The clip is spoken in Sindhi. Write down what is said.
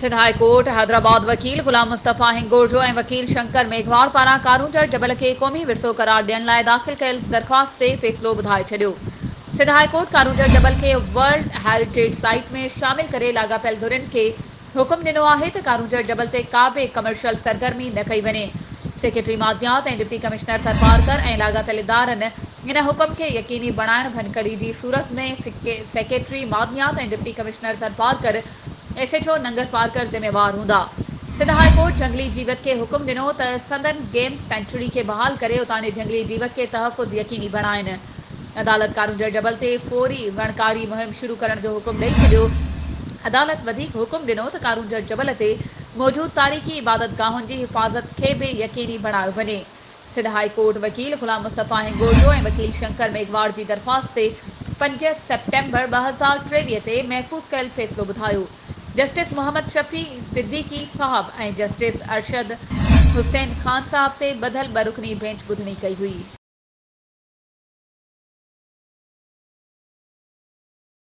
سنڌ هاء ڪورٽ حيدرآباد وڪيل غلام مصطفيٰ هنگورجو ۽ وڪيل شنڪر ميگهواڙ پاران ڪارونجهر جبل کي قومي ورثو قرار ڏيڻ لاء داخل ڪيل درخواست تي فيصلو ٻڌائي ڇڏيو. سنڌ هاء ڪورٽ ڪارونجهر جبل کي ورلڊ هيريٽيج سائيٽ ۾ شامل ڪري لاڳاپيل ڌرين کي حڪم ڏنو آهي ته ڪارونجهر جبل تي ڪا به ڪمرشل سرگرمي نه ڪئي وڃي. سيڪريٽري معدنيات ۽ ڊپٽي ڪمشنر ٿرپارڪر ۽ لاڳاپيل ادارن ان حڪم کي يقيني بڻائڻ ڀڃڪڙي جي صورت ۾ سيڪريٽري معدنيات ۽ deputy commissioner Tharparkar, S H O Nagar Parkar ذميوار هوندا. سنڌ هاء ڪورٽ جهنگلي جيوت کي حڪم ڏنو ته سندن گيم سينچري کي بحال ڪري اتان جي جهنگلي جيوت کي تحفظ يقيني بڻائين. عدالت ڪارونجهر جبل تي فوري وڻڪاري مهم شروع ڪرڻ جو حڪم ڏئي ڇڏيو. عدالت وڌيڪ حڪم ڏنو ته ڪارونجهر جبل تي موجود تاريخي عبادتگاهن جي حفاظت کي به يقيني بڻايو وڃي. سنڌ هاء ڪورٽ وڪيل غلام مصطفيٰ هنگورجو ۽ وڪيل شنڪر ميگهواڙ جي درخواست تي 5 سيپٽمبر 2023 تي محفوظ ڪيل فيصلو ٻڌايو. جسٽس محمد شفيع صديقي صاحب ۽ جسٽس ارشد حسين خان صاحب تي ٻڌل ٻه رڪني بينچ ٻڌڻي ڪئي هئي.